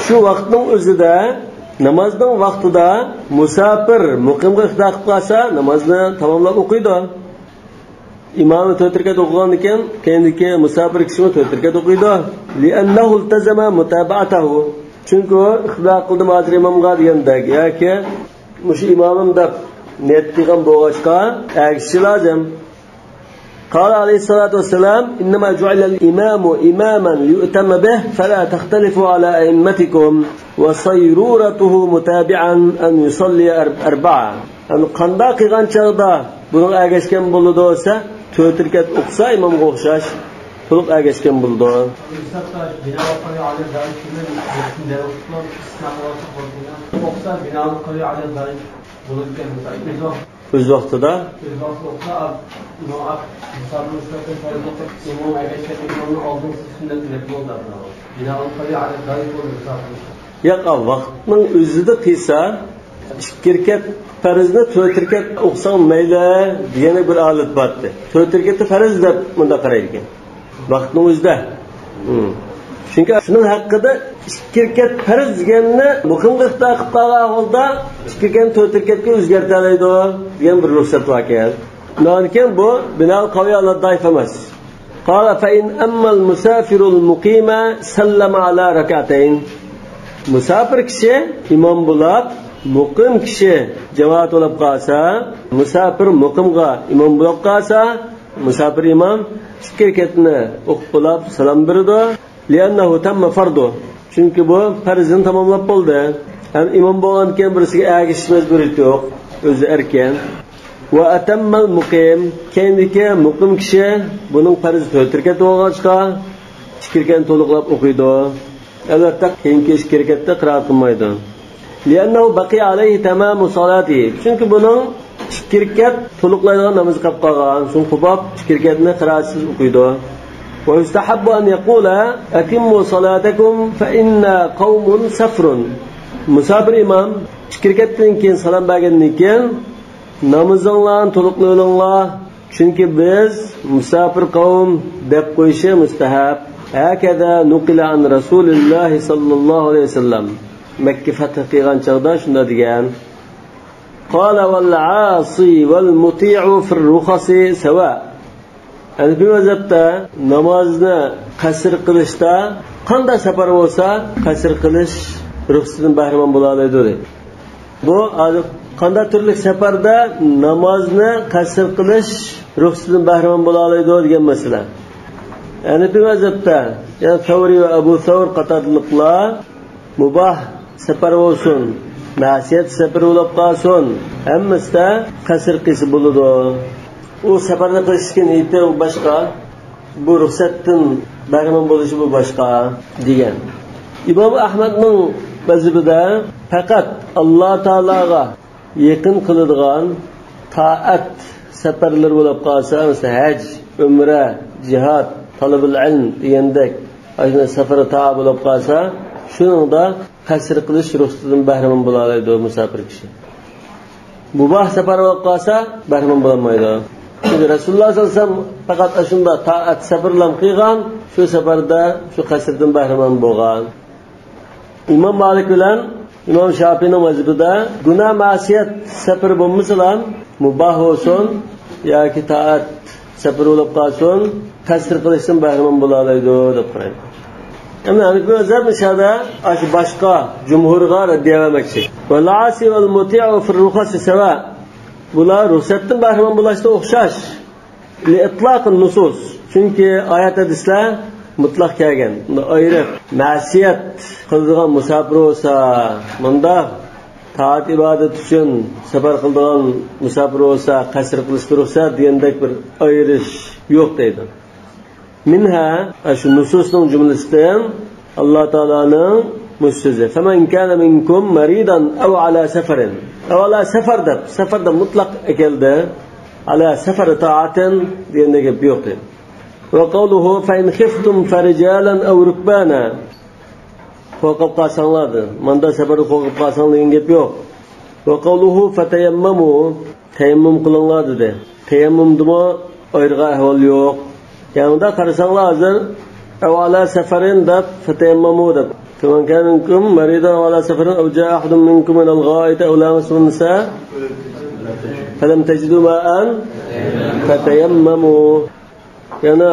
شۇ ۋاقىتنىڭ ئۆزىدە، نامازنىڭ ۋاقتىدا مۇساپىر مۇقىمغا ئىقتىدا قىلىپ قالسا، نامازنى تاماملاپ ئوقۇيدۇ. ئىمامى تۆت رەكەت ئوقۇغاندىكىن، كەينىدىكى مۇساپىر كىشىمۇ تۆت رەكەت ئوقۇيدۇ. لأنه التزم متابعته. چۈنكى ئۇ ئىقتىدا قىلدىم ھازىر ئىمامغا دېگەندەك، ياكى مۇشۇ ئىمامىم دەپ نىيەت قىلغان بولغاچقا، ئەگىشىشى لازىم. قال عليه الصلاة والسلام: «إنما جعل الإمام إماما ليؤتم به، فلا تختلفوا على أئمتكم، وصيرورته متابعا أن يصلي أربعا». يەنى قانداق قىلغان چاغدا بۇنىڭغا ئەگەشكەن بولىدۇ دېسە، تۆت رەكەت ئوقۇسا ئىمامغا ئوخشاش، تولۇق ئەگەشكەن بولىدۇ. ئۆز ۋاقتىدا. ياق، ۋاقىتنىڭ ئۆزىدە قىلسا، ئىككى رەكەت پەرزنى تۆت رەكەت ئوقۇساڭ مەيلى دېگەن بىر ھالەت بار ئىدى. تۆت رەكەتنى پەرز دەپ مۇنداق قارايدىكەن. ۋاقىتنىڭ ئۆزىدە. ھىم. چۈنكى شۇنىڭ ھەققىدە ئىككى رەكەت پەرز دېگەننى مۇقىمغا ئىقتىدا قىلىپ قالغان ھالدا ئىككى رەكەتنى تۆت رەكەتكە ئۆزگەرتەلەيدۇ دېگەن بىر رۇخسەت باركەن. ئۇنىڭدىن كېيىن بۇ بناء القوي على الضعيف ئەمەس. قال: «فإن أما المسافر المقيم سلم على ركعتين». مۇساپىر كىشى ئىمام بولاپ، مۇقىم كىشى جامائەت بولاپ قالسا، مۇساپىر مۇقىمغا ئىمام بولاپ قالسا، مۇساپىر ئىمام ئىككى رەكەتنى ئوقۇپ بولاپ سالام بېرىدۇ. لأنه تم فرضه. چۈنكى بۇ پەرزىنى تاماملاپ بولدى. ھەم ئىمام بولغاندىكىن بىرسىگە ئەگىشىش مەجبۇرىيىتى يوق. ئۆزى ئەركىن. وأتم المقيم. كەينىدىكى مۇقىم كىشى بۇنىڭ پەرزى تۆت رەكەت بولغاچقا، ئىككى رەكەتنى تولۇقلاپ ئوقۇيدۇ. ئەلۋەتتە، كېيىنكى ئىككى رەكەتتە قىرائەت قىلمايدۇ. لأنه بقي عليه تمام صلاته. چۈنكى بۇنىڭ ئىككى رەكەت تولۇقلايدىغان نامىزى قېلىپ قالغان. شۇڭا قوپاپ ئىككى رەكەتنى قىرائەتسىز ئوقۇيدۇ. ويستحب أن يقول: «أتموا صلاتكم فإنا قوم سفر». مۇساپىر ئىمام ئىككى رەكەتتىن كېيىن سالام بەرگەندىن كېيىن، «نامىزىڭلارنى تولۇقلىۋېلىڭلار، چۈنكى بىز مۇساپىر قەۋم» دەپ قويۇشى مۇستەھەب. «هكذا نقل عن رسول الله صلى الله عليه وسلم». مەككە فەتھ قىلغان چاغدا شۇنداق دېگەن. قال: «والعاصي والمطيع في الرخص سواء». ھەنەفىي مەزھەپتە نامازنى قەسىر قىلىشتا قانداق سەپەر بولسا قەسىر قىلىش رۇخسىتىدىن بەھرىمەن بولالايدۇ دەيدۇ. بۇ ھازىر قانداق تۈرلۈك سەپەردە نامازنى قەسىر قىلىش رۇخسىتىدىن بەھرىمەن بولالايدۇ دېگەن مەسىلە. ھەنەفىي مەزھەپتە، يەنى سەۋرى ۋە ئەبۇ سەۋر قاتارلىقلار مۇباھ سەپەر بولسۇن، مەسىيەت سەپىرى بولۇپ قالسۇن، ھەممىسىدە قەسىر قىلسا بولىدۇ. ئۇ سەپەرنى قىلىشتىكى نىيىتى باشقا، بۇ رۇخسەتتىن بەھرىمەن بولۇشى بۇ باشقا، دېگەن. ئىمام ئەھمەدنىڭ مەزھىپىدە پەقەت ئاللا تائالاغا يېقىن قىلىدىغان تائەت سەپەرلىرى بولۇپ قالسا، مەسىلەن، ھەج، ئۆمرە، جىھاد، تەلەبۇل ئىلم دېگەندەك، ئاشۇنداق سەپەر تائەت بولۇپ قالسا، شۇنىڭدا قەسر قىلىش رۇخسىتىدىن بەھرىمەن بولالايدۇ مۇساپىر كىشى. مۇباھ سەپەر بولۇپ قالسا، بەھرىمەن بولالمايدۇ. چۈنكى رەسۇلۇللا سەللەللاھۇ ئەلەيھى ۋەسەللەم پەقەت ئاشۇنداق تائەت سەپىرىلا قىلغان، شۇ سەپەردە شۇ قەسردىن بەھرىمەن بولغان. ئىمام مالىك بىلەن ئىمام شاپىئىنىڭ مەزھىپىدە گۇناھ مەسىيەت سەپىرى بولمىسىلا، مۇباھ بولسۇن ياكى تائەت سەپىرى بولۇپ قالسۇن، قەسر قىلىشتىن بەھرىمەن بولالايدۇ دەپ قارايدۇ. ئەمدى ھەنىفىي مەزھەپ مۇشۇ يەردە ئاشۇ باشقا جۇمھۇرغا رەددىيە بەرمەكچى. ۋەل ئاسى ۋەل مۇتىئۇ فىر رۇخەسى سەۋا. بۇلار رۇخسەتتىن بەھرىمەن بولۇشتا ئوخشاش. لىئىتلاقىن نۇسۇس. چۈنكى ئايەت ھەدىسلەر مۇتلەق كەلگەن. بۇنى ئايرىپ، مەسىيەت قىلىدىغان مۇساپىر بولسا مۇنداق، تائەت ئىبادەت ئۈچۈن سەپەر قىلىدىغان مۇساپىر بولسا قەسر قىلىشقا رۇخسەت دېگەندەك بىر ئايرىش يوق دەيدۇ. مىنھا، شۇ نۇسۇسنىڭ جۈملىسىدىن ئاللا تائالانىڭ مۇشۇ سۆزى. فمن كان منكم مريضا أو على سفر. ئەۋ ئالا سەفەر دەپ، سەفەر دەپ مۇتلەق ئەكەلدى. ئالا سەفەر تائەتىن دېگەندە گەپ يوق دەيدۇ. وقوله فإن خفتم فرجالا أو ركبانا. قورقۇپ قالساڭلار دېدى. ماندا سەپەردە قورقۇپ قالساڭلار دېگەن گەپ يوق. وقوله فتيمموا. تەيەممۇم قىلىڭلار دېدى. تەيەممۇمدىمۇ ئايرىغان ئەھۋال يوق. يەنى مۇنداق قارىساڭلار ھازىر، ئەۋ ئالا سەفەرىن دەپ، فتيمموا دەپ. فمن كان منكم مريضا أو على سفر أو جاء أحد منكم من الغائط أو لامستم النساء فلم تجدوا ماء فتيمموا. يەنە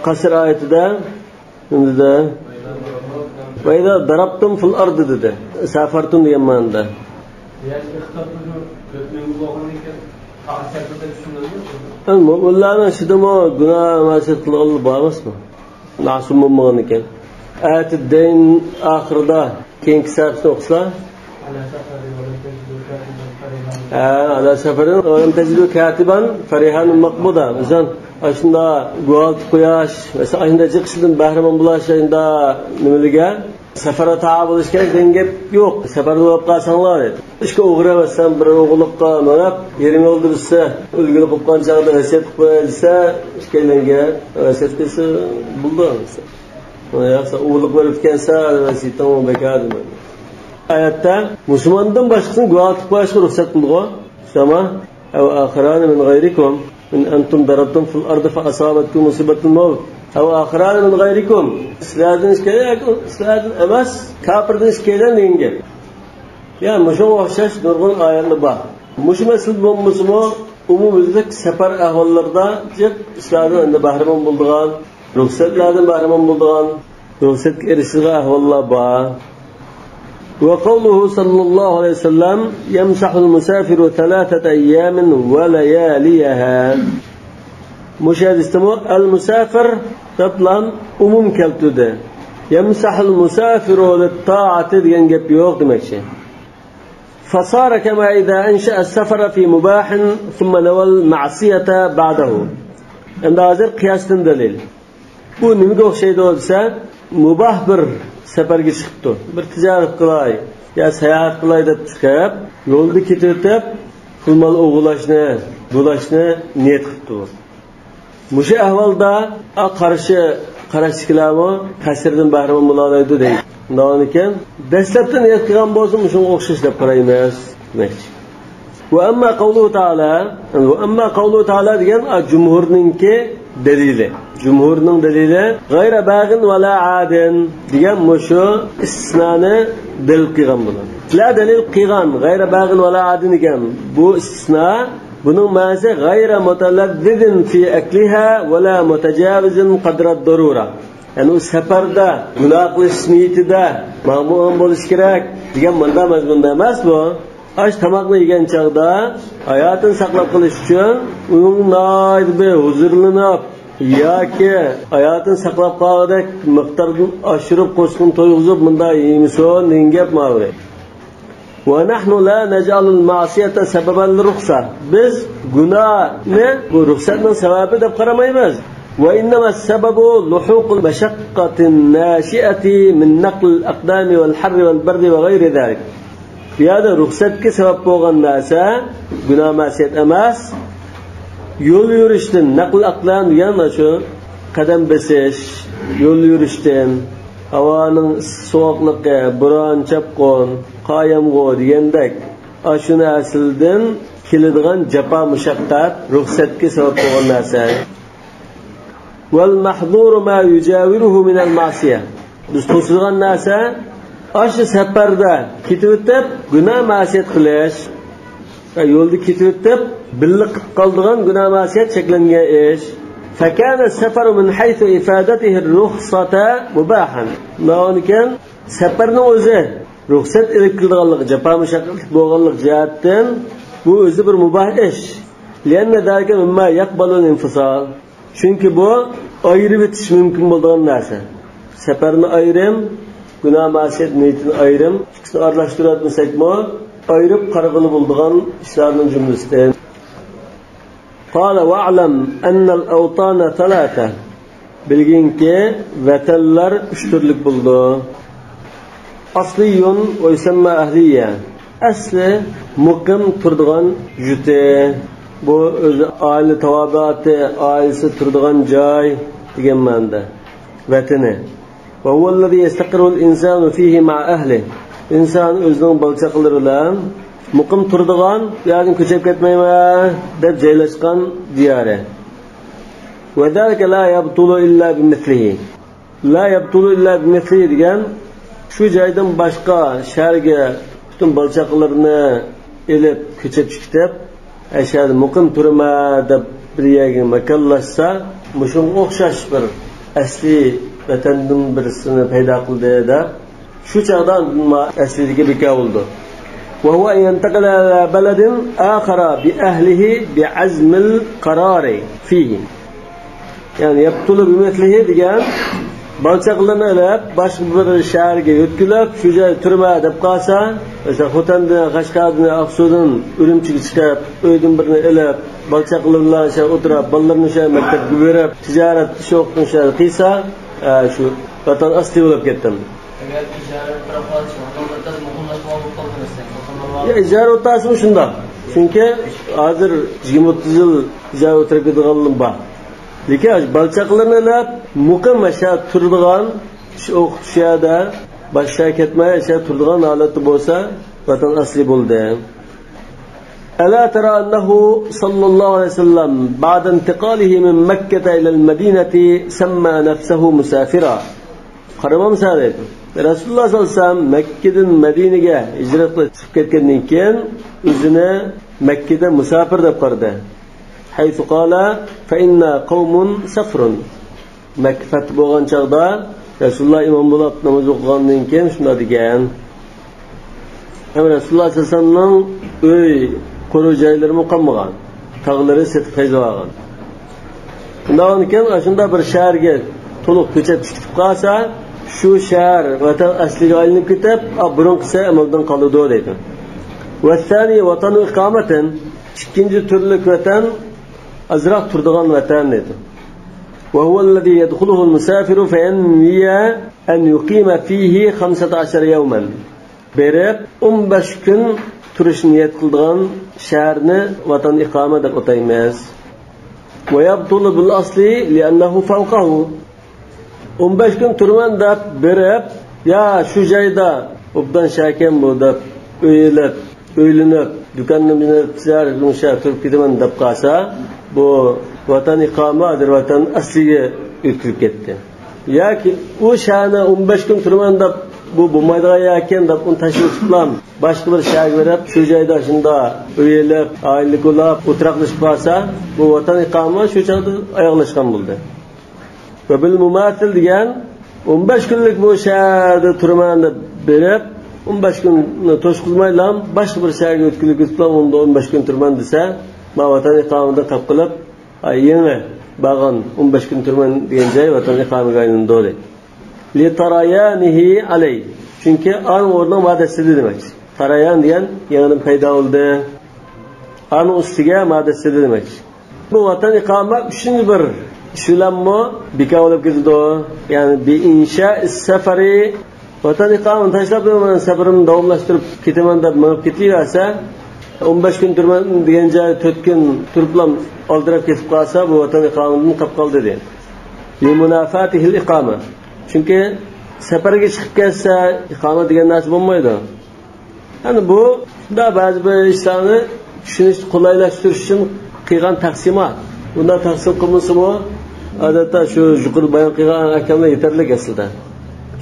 قەسر ئايىتىدە، ئەمدىدە، وإذا ضربتم في الأرض دېدى. سافرتم دېگەن مەنىدە. ئەمدى مۆمىنلەرنىڭ ئىچىدىمۇ گۇناھ مەسىيەت قىلغانلار بار ئەمەسمۇ؟ مەسۇم بولمىغان ئىكەن. ئەتە دەين ئاخىرىدا كېيىنكى سەھىپىسىنى ئوقۇسىلا. ھە، ئالا سەفەرىن ۋەلەم تەجىدۇ كاتىبەن فەرىھانۇن مەقبۇدا. مەسىلەن، ئاشۇنداق گۇۋاھلىق قويۇش، مەسىلەن، ئاشۇنداق جىق ئىشتىن بەھرىمەن بولاش، ئاشۇنداق نېمىلىگە سەفەر تائەت بولۇش كېرەك دېگەن گەپ يوق. سەپەردە بولۇپ قالساڭلار دەيدۇ. ئىككى ئوغرى مەسىلەن، بىر ئوغرىلىققا مېڭىپ، يېرىم يولدا بىرسى ئۆلگۈلۈك بولۇپ قالغان چاغدا ۋەسىيەت قىلىپ قوياي دېسە، ئىككىيلەنگە ۋەسىيەت قىلسا بولىدۇ. يا سەن ئوغرىلىق بېرىپتىكەنسە، ۋەسىيىتىڭ بىكار دېمەيدۇ. ئايەتتە مۇسۇلماندىن باشقىسىنى گۇۋاھلىق قىلىپ قويۇشقا رۇخسەت قىلىدىغۇ. شۇنداقمۇ؟ أو آخران من غيركم إن أنتم ضربتم في الأرض فأصابتكم مصيبة الموت أو آخران من غيركم. سىلەردىن ئىككىيلەن ياكى سىلەردىن ئەمەس، كاپىردىن ئىككىيلەن دېگەن گەپ. يا مۇشۇنىڭغا ئوخشاش نۇرغۇن ئايەتلەر بار. مۇشۇ مەسىلە بولمىسىمۇ، ئومۇميۈزلۈك سەپەر ئەھۋاللىرىدا جىق ئىشلاردىن ئەمدى بەھرىمەن بولىدىغان، رۇخسەتلەردىن بەھرىمەن بولىدىغان، رۇخسەتكە ئېرىشىدىغان ئەھۋاللار بار. وقوله صلى الله عليه وسلم يمسح المسافر ثلاثة أيام ولياليها. مۇشۇ ھەدىستىمۇ ئەل مۇسافىر دەپلا ئومۇم كەلتۈردى. يمسح المسافر للطاعة دېگەن گەپ يوق دېمەكچى. فصار كما إذا أنشأ السفر في مباح ثم نوى المعصية بعده. ئەمدى ھازىر قىياستىن دەلىل. بۇ نېمىگە ئوخشايدۇ دېسە، مۇباھ بىر سەپەرگە چىقىپتۇ. بىر تىجارەت قىلاي يا ساياھەت قىلاي دەپ چىقىپ، يولدا كېتىۋېتىپ، پۇل مال ئوغرىلاشنى، بۇلاشنى نىيەت قىپتۇ. مۇشۇ ئەھۋالدا، ئا، قارشى قاراشتىكىلەرمۇ قەسردىن بەھرىمەن بولالايدۇ دەيدۇ. شۇنداقكەن، دەسلەپتە نىيەت قىلغان بولسا، مۇشۇنىڭغا ئوخشاش دەپ قارايمىز دېمەكچى. وأما قوله تعالى، وأما قوله تعالى دېگەن، ئا، جۇمھۇرنىڭكى دەلىلى. جۇمھۇرنىڭ دەلىلى، غير باغ ولا عاد دېگەن مۇشۇ ئىستىسنانى دەلىل قىلغان بۇلار. سىلەر دەلىل قىلغان، غير باغ ولا عاد دېگەن بۇ ئىستىسنا، بۇنىڭ مەنىسى غير متلذذ في أكلها ولا متجاوز قدر الضرورة. يەنى ئۇ سەپەردە گۇناھ قىلىش نىيىتىدە ماڭا بولۇش كېرەك دېگەن مۇنداق مەزمۇندا ئەمەس بۇ. ئاش تاماقنى يېگەن چاغدا ھاياتىنى ساقلاپ قېلىش ئۈچۈن ئۇنىڭ ناھايىتى بىر ھۇزۇرلىنىپ ياكى ھاياتىنى ساقلاپ قالغۇدەك مىقداردىن ئاشۇرۇپ قورسىقىنى تويغۇزۇپ مۇنداق يېمىسۇن دېگەن گەپ ماۋۇ. ونحن لا نجعل المعصية سببا للرخصة. بىز گۇناھنى بۇ رۇخسەتنىڭ سەۋەبى دەپ قارىمايمىز. وإنما السبب لحوق المشقة الناشئة من نقل الأقدام والحر والبرد وغير ذلك. بۇ يەردە رۇخسەتكە سەۋەب بولغان نەرسە گۇناھ مەسىيەت ئەمەس، يول يۈرۈشتىن، نەقل ئەقدام دېگەن مانا شۇ قەدەم بېسىش، يول يۈرۈشتىن، ھاۋانىڭ ئىسسىق سوغۇقلۇقى، بوران، چاپقۇن، قار يامغۇر دېگەندەك، ئاشۇ نەرسىلەردىن كېلىدىغان جاپا مۇشەققەت رۇخسەتكە سەۋەب بولغان نەرسە. والمحظور ما يجاوره من المعصية. بىز توسىدىغان نەرسە، ئاشۇ سەپەردە كېتىۋېتىپ، گۇناھ مەسىيەت قىلىش. يولدا كېتىۋېتىپ، بىللە قىلىپ قالىدىغان گۇناھ مەسىيەت، چەكلەنگەن ئىش. فكان السفر من حيث أفادته الرخصة مباحا. ئۇنىڭدىن كېيىن سەپەرنىڭ ئۆزى رۇخسەت ئېلىپ كېلىدىغانلىقى، جاپا مۇشەققەتلىك بولغانلىقى جەھەتتىن بۇ ئۆزى بىر مۇباھ ئىش. لأن ذلك مما يقبل الانفصال. چۈنكى بۇ ئايرىۋېتىش مۇمكىن بولىدىغان نەرسە. سەپەرنى ئايرىم، گۇناھ مەسىيەت نىيىتىنى ئايرىم، ئىككىسىنى ئارىلاشتۇرۇۋەتمىسەكمۇ، ئايرىپ قارىغىلى بولىدىغان ئىشلارنىڭ جۈملىسىدىن. قال واعلم أن الأوطان ثلاثة. بىلگىنكى، ۋەتەنلەر ئۈچ تۈرلۈك بولىدۇ. أصلي ويسمى أهلية. ئەسلى مۇقىم تۇرىدىغان يۇرتى. بۇ ئۆزى ئائىلە تاۋابىئاتى، ئائىلىسى تۇرىدىغان جاي دېگەن مەنىدە. ۋەتىنى. وهو الذي يستقر الإنسان فيه مع أهله. ئىنسان ئۆزىنىڭ بالا-چاقىلىرى بىلەن مۇقىم تۇرىدىغان، بۇ يەردىن كۆچۈپ كەتمەيمەن دەپ جايلاشقان دىيارى. وذلك لا يبطل إلا بمثله. لا يبطل إلا بمثله دېگەن، شۇ جايدىن باشقا شەھەرگە پۈتۈن بالا-چاقىلىرىنى ئېلىپ، كۆچۈپ چىقىپ، ئەشەدە مۇقىم تۇرىمەن دەپ بىر يەرگە ماكانلاشسا، مۇشۇنىڭغا ئوخشاش بىر ئەسلىي ۋەتەندىن بىرسىنى پەيدا قىلدى دەپ، شۇ چاغدا ئەسلىدىكى بىكار بولىدۇ. وهو أن ينتقل إلى بلد آخر بأهله بعزم القرار فيه. يەنى يبطل بمثله دېگەن، بالا-چاقىلىرىنى ئېلىپ، باشقا بىر شەھەرگە يۆتكىلىپ، شۇ جايدا تۇرىمەن دەپ قالسا، مەسىلەن، خوتەندىن، قەشقەردىن، ئاقسۇدىن ئۈرۈمچىگە چىقىپ، ئۆيدىن بىرنى ئېلىپ، بالا-چاقىلىرى بىلەن شۇ يەردە ئولتۇرۇپ، بالىلىرىنى شۇ يەردە مەكتەپكە بېرىپ، تىجارەت ئىش ئوقۇتۇشنى شۇ يەردە قىلسا، ئە، شۇ ۋەتەن ئەسلى بولۇپ كەتتى. ئەگەر تىجارەت بىر قالسا، ئۇنىڭ بىر تازا مۇقىملاشمىغان بولۇپ قالدى مەسىلەن، خوتۇنلار. يا، ئىجارە ئولتۇرسىمۇ شۇنداق. چۈنكى ھازىر يىگىرمە ئوتتۇز يىل ئىجارە ئولتۇرۇپ كېتىدىغانلار بار. لېكىن بالا-چاقىلىرىنى ئېلىپ، مۇقىم ئاشۇ تۇرىدىغان، ئىش ئوقۇتۇش يەردە، باشقا يەرگە كەتمەي، ئاشۇ تۇرىدىغان ھالەتتە بولسا، ۋەتەن ئەسلى بولدى. ألا ترى أنه صلى الله عليه وسلم بعد انتقاله من مكة إلى المدينة سمى نفسه مسافرا. قارىمامسەن دەيدۇ. رەسۇلۇللاھ سەللەللاھۇ ئەلەيھى ۋەسەللەم مەككىدىن مەدىنىگە ھىجرەت قىلىپ چىقىپ كەتكەندىن كېيىن ئۆزىنى مەككىدە مۇساپىر دەپ قارىدى. حيث قال فإنا قوم سفر. مەككە پەتھ بولغان چاغدا رەسۇلۇللاھ ئىمام بولۇپ ناماز ئوقۇغاندىن كېيىن شۇنداق دېگەن. ھەم رەسۇلۇللاھ سەللەللاھۇ ئەلەيھى ۋەسەللەمنىڭ ئۆي، قورۇ جايلىرىمۇ قالمىغان. تاغلىرى سېتىپ خەجلىۋالغان. شۇنداقكەن، ئاشۇنداق بىر شەھەرگە تولۇق كۆچۈپ چىقىپ قالسا، شۇ شەھەر ۋەتەن ئەسلىگە ئايلىنىپ كېتىپ، ئا، بۇرۇنقىسى ئەمەلدىن قالىدۇ دەيدۇ. والثاني وطن إقامة. ئىككىنچى تۈرلۈك ۋەتەن ئازراق تۇرىدىغان ۋەتەن دەيدۇ. وهو الذي يدخله المسافر فينوي أن يقيم فيه خمسة عشر يوما. بېرىپ، ئون بەش كۈن تۇرۇشنى نىيەت قىلىدىغان شەھەرنى ۋەتەن ئىقامە دەپ ئاتايمىز. ويبطل بالأصل لأنه فوقه. ئون بەش كۈن تۇرىمەن دەپ بېرىپ، يا شۇ جايدا ئوبدان شەھەركەن بۇ دەپ ئۆي ئېلىپ، ئۆيلىنىپ، دۇكاننى تىجارەت قىلىپ تۇرۇپ كېتىمەن دەپ قالسا، بۇ ۋەتەن ئىقامە ھازىر ۋەتەن ئەسلىگە ئۆتكۈزۈپ كەتتى. ياكى ئۇ شەھەرنى ئون بەش كۈن تۇرىمەن دەپ، بۇ بولمايدىغان يەركەن دەپ ئۇنى تاشلىۋېتىپلا، باشقا بىر شەھەرگە بېرىپ، شۇ جايدا شۇنداق ئۆي ئېلىپ، ئائىلە قۇرۇپ، ئولتۇراقلىشىپ قالسا، بۇ ۋەتەن ئىقامە شۇ چاغدا ئاياغلاشقان بولدى. ۋە بىل مۇماسىل دېگەن، ئون بەش كۈنلۈك بۇ شەھەردە تۇرىمەن دەپ بېرىپ، ئون بەش كۈننى توشقۇزمايلا، باشقا بىر شەھەرگە ئۆتكۈزۈپ كېتىپلا، ئۇندا ئون بەش كۈن تۇرىمەن دېسە، ما ۋەتەن ئىقامىدىن قاپ قىلىپ، ئا، يېڭى بارغان ئون بەش كۈن تۇرىمەن دېگەن جاي ۋەتەن ئىقامىگە ئايلىنىدۇ، دەيدۇ. لتريانه عليه. چۈنكى ئانىڭ ئورنىغا ما دەسسىدى دېمەكچى. تەرەيان دېگەن يېڭىدىن پەيدا بولدى. ئانىڭ ئۈستىگە ما دەسسىدى دېمەكچى. بۇ ۋەتەن ئىقامە ئۈچىنچى بىر ئىش بىلەنمۇ بىكار بولۇپ كېتىدۇ. يەنى بإنشاء السفر. ۋەتەن ئىقامىنى تاشلاپ، مەن سەپىرىمنى داۋاملاشتۇرۇپ كېتىمەن دەپ مېڭىپ كېتىۋەرسە، ئون بەش كۈن تۇرىمەن دېگەن جايدا تۆت كۈن تۇرۇپلا ئالدىراپ كېتىپ قالسا، بۇ ۋەتەن ئىقامىدىن قاپ قالدى دېدى. لمنافاته الإقامة. چۈنكى سەپەرگە چىقىپ كەتسە، ئىقامە دېگەن نەرسە بولمايدۇ. يەنى بۇ، شۇنداق بەزى بىر ئىشلارنى چۈشىنىشنى قولايلاشتۇرۇش ئۈچۈن قىلغان تەقسىمات. بۇنداق تەقسىم قىلمىسىمۇ، ئادەتتە شۇ يۇقىرىدا بايان قىلغان ئەھكاملار يېتەرلىك ئەسلىدە.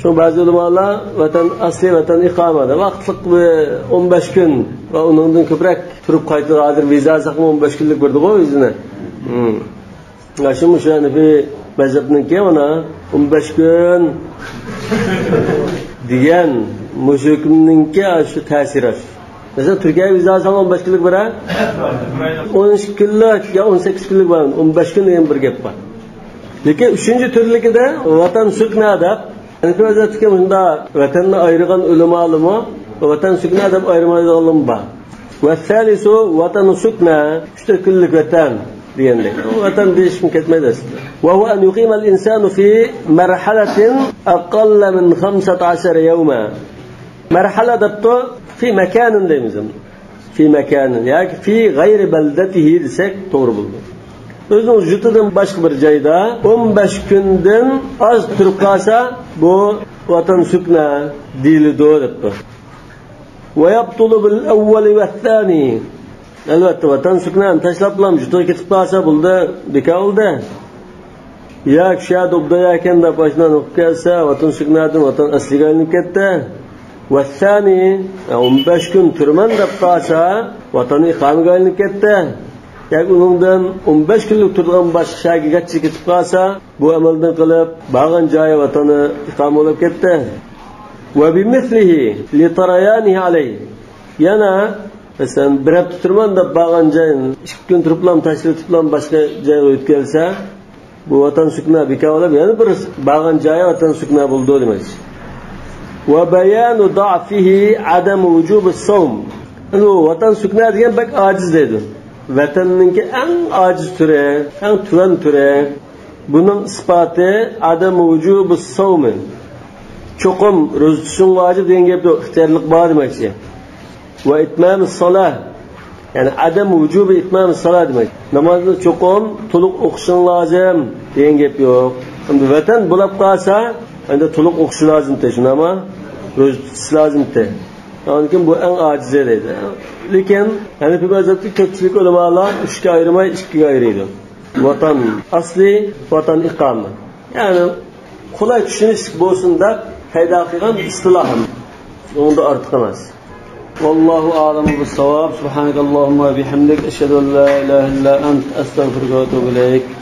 شۇڭا بەزى ئۆلىمالار ۋەتەن ئەسلى، ۋەتەن ئىقامە، ۋاقىتلىق بىر ئون بەش كۈن ۋە ئۇنىڭدىن كۆپرەك تۇرۇپ قايتىدۇ. ھازىر ۋىزا ئالساقمۇ ئون بەش كۈنلۈك بېرىدىغۇ ۋىزىنى. ھىم. ياخشى، مۇشۇ ھەنىفىي مەزھەپنىڭكى مانا ئون بەش كۈن دېگەن مۇشۇ ھۆكۈمنىڭكى شۇ تەسىرى. مەسىلەن، تۈركىيەگە ۋىزا ئالساڭ ئون بەش كۈنلۈك بېرە. ئون ئىككى كۈنلۈك يا ئون سەككىز كۈنلۈك بار. ئون بەش كۈن دېگەن بىر گەپ بار. لېكىن ئۈچىنچى تۈرلۈكىدە ۋەتەن سۈكنە دەپ، ھەنىفىي مەزھەپتىكى مۇشۇنداق ۋەتەننى ئايرىغان ئۆلىمالىرمۇ ۋەتەن سۈكنە دەپ ئايرىمايدىغانلىرىمۇ بار. والثالث وطن سكنى، ئۈچ تۈرلۈك ۋەتەن دېگەندەك. ئۇ ۋەتەن دېيىشكىمۇ كەتمەيدۇ ئەسلىدە. وهو أن يقيم الإنسان في مرحلة أقل من خمسة عشر يوما. مەرھەلە دەپتۇ، في مكان دەيمىز ئەمدى. في مكان ياكى في غير بلدته دېسەك توغرا بولىدۇ. ئۆزىنىڭ يۇرتىدىن باشقا بىر جايدا ئون بەش كۈندىن ئاز تۇرۇپ قالسا، بۇ ۋەتەن سۈكنە دېيىلىدۇ دەپتۇ. ويبطل بالأول والثاني. ئەلۋەتتە، ۋەتەن سۈكنەنى تاشلاپلا يۇرتىغا كېتىپ قالسا بولدى، بىكار بولدى. ياكى شۇ يەردە ئوبدان يەركەن دەپ ئاشۇنداق ئوقۇپ كەلسە، ۋەتەن سۈكنەدىن ۋەتەن ئەسلىگە ئايلىنىپ كەتتى. والثاني، ئون بەش كۈن تۇرىمەن دەپ قالسا، ۋەتەن ئىقامىگە ئايلىنىپ كەتتى. ياكى ئۇنىڭدىن ئون بەش كۈنلۈك تۇرىدىغان باشقا شەھەرگە كەتچە كېتىپ قالسا، بۇ ئەمەلدىن قېلىپ، بارغان جايى ۋەتىنى ئىقامە بولۇپ كەتتى. وبمثله لطريانه عليه. يەنە، مەسىلەن، بىر ھەپتە تۇرىمەن دەپ بارغان جايىنى ئىككى كۈن تۇرۇپلا تاشلىۋېتىپلا باشقا جايغا ئۆتۈپ كەلسە، بۇ ۋەتەن سۈكنە بىكار بولۇپ، يەنە بىر بارغان جايى ۋەتەن سۈكنە بولىدۇ دېمەكچى. وبيان ضعفه عدم وجوب الصوم. ئەمدى بۇ ۋەتەن سۈكنە دېگەن بەك ئاجىز دەيدۇ. ۋەتەننىڭكى ئەڭ ئاجىز تۈرى، ئەڭ تۆۋەن تۈرى. بۇنىڭ ئىسپاتى عدم وجوب الصوم. چوقۇم روزا تۇتۇشۇڭ ۋاجىپ دېگەن گەپ يوق، ئىختىيارلىق بار دېمەكچى. وإتمام الصلاة، يەنى عدم وجوب إتمام الصلاة دېمەك. نامازنى چوقۇم تولۇق ئوقۇشۇڭ لازىم دېگەن گەپ يوق. ئەمدى ۋەتەن بولاپ قالسا، ئەمدى تولۇق ئوقۇشى لازىمتى، شۇنداقمۇ؟ روزا تۇتۇشى لازىمتى. ئاندىن كېيىن بۇ ئەڭ ئاجىزى دەيدۇ. لېكىن ھەنىفىي مەزھەپتىكى كۆپچىلىك ئۆلىمالار ئۈچكە ئايرىماي، ئىككىگە ئايرىيدۇ. ۋەتەن ئەسلى، ۋەتەن ئىقامە. يەنى قولاي چۈشىنىشلىك بولسۇن دەپ پەيدا قىلغان ئىستىلاھىم. ئۇنىڭدا ئارتۇق ئەمەس. والله أعلم بالصواب. سبحانك اللهم وبحمدك، أشهد أن لا إله إلا أنت، أستغفرك وأتوب إليك.